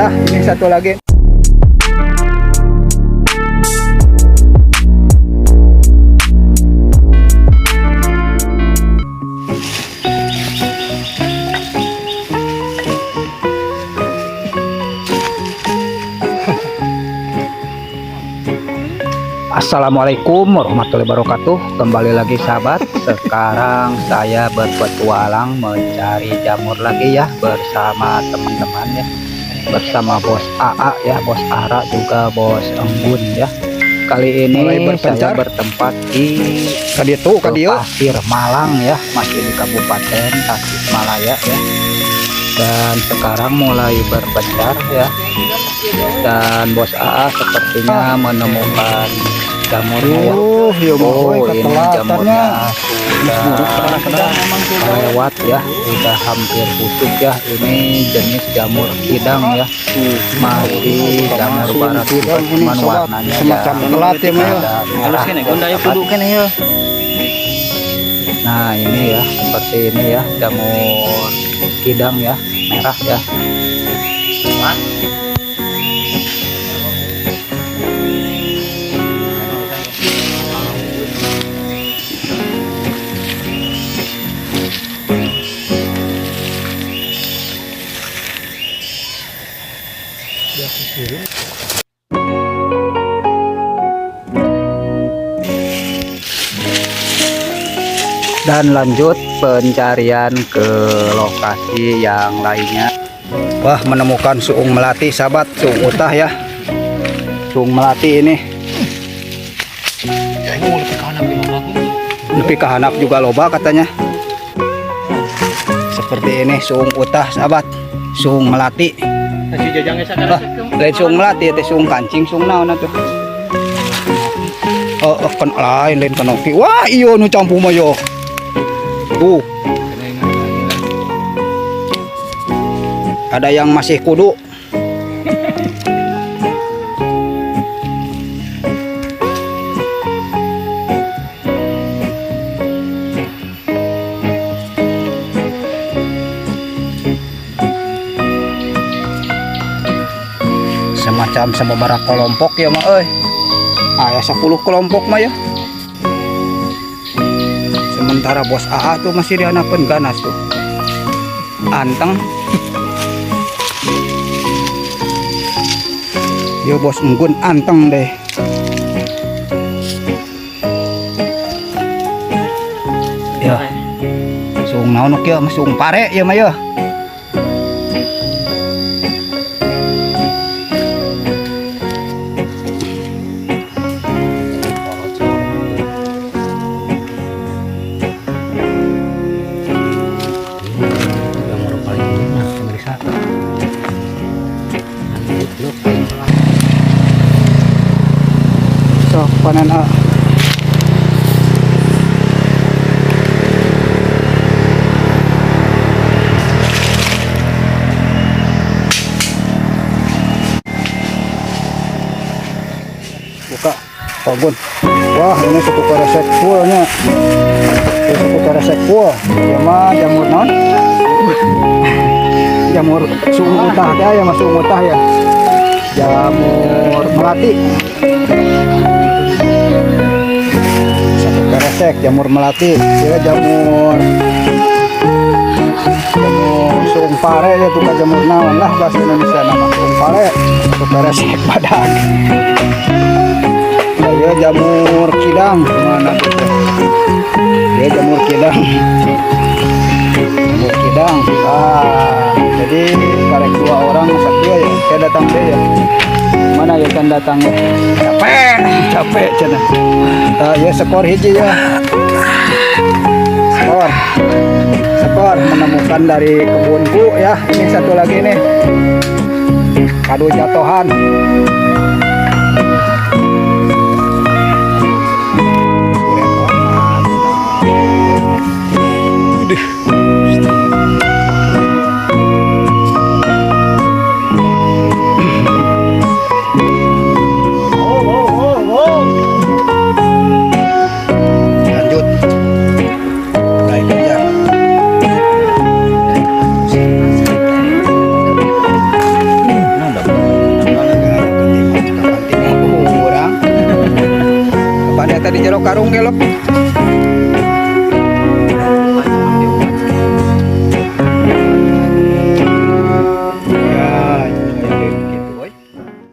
ya. Ini satu lagi. Assalamualaikum warahmatullahi wabarakatuh. Kembali lagi sahabat. Sekarang saya berpetualang mencari jamur lagi ya, bersama teman-teman ya, bersama Bos AA ya, Bos Ara juga Bos Embun ya. Kali ini Mulai saya berpencar. Bertempat di Kaditu kadieu. Pasir Malang ya, masih di Kabupaten Tasikmalaya ya. Dan sekarang mulai berpencar ya. Dan Bos AA sepertinya menemukan jamurnya ya. Ya mah Oh, euy, ini ketelatannya. Jamurnya sudah lewat ya, udah hampir busuk ya. Ini jenis jamur kidang ya, masih jamur barat juga, Kidang ini, cuman sobat. Warnanya Semacam ya telat ya, mah ya. ada merah ya, sahabat. Nah, ini ya, seperti ini ya, jamur kidang ya, merah ya. Dan lanjut pencarian ke lokasi yang lainnya. Wah, menemukan suung melati, sahabat, suung utah ya. Suung melati ini. Lebih ke handap juga loba katanya. Seperti ini suung utah, sahabat. Suung melati. Wah, lain suung melati teh, suung kancing, suung naon atuh. Oh, kan lain lain kanopi. Wah, iyo nu campuh mah yo. Tuh. Ada yang masih kudu. Semacam sababaraha kelompok ya mah euy. Ah ya, 10 kelompok mah ya. Sementara Bos AA tuh masih dihandapeun, ganas tuh. Anteng. Yo, Bos Unggun anteng deh. Ya. Suung naon kieu mah, suung pare ya mah ya. Jamur paling enak pemirsa. Lanjut paling Sok panen A. Buka, Pagun. Wah, ini suku keresek fullnya. Ini suku keresek full. Ya mah jamur naon? Jamur suung utah teh ya, masuk utah ya. Jamur melati. Satu keresek jamur melati, ya jamur jamur suung pare ya, tukang jamur naon lah bahasa Indonesia nama suung pare, satu keresek badak. Ya, ya jamur kidang mana tuh? Ya jamur kidang. Jamur kidang. Ah, jadi karek dua orang sakieu ya. Saya datang deh ya. Mana ya kan datang ya? Capek, capek cenah. Ah, ya skor hiji ya. Skor. Skor menemukan dari kebunku ya. Ini satu lagi nih. Kado jatuhan. Lanjut. Mulai kerja. Nah, udah. Anu karung gelok.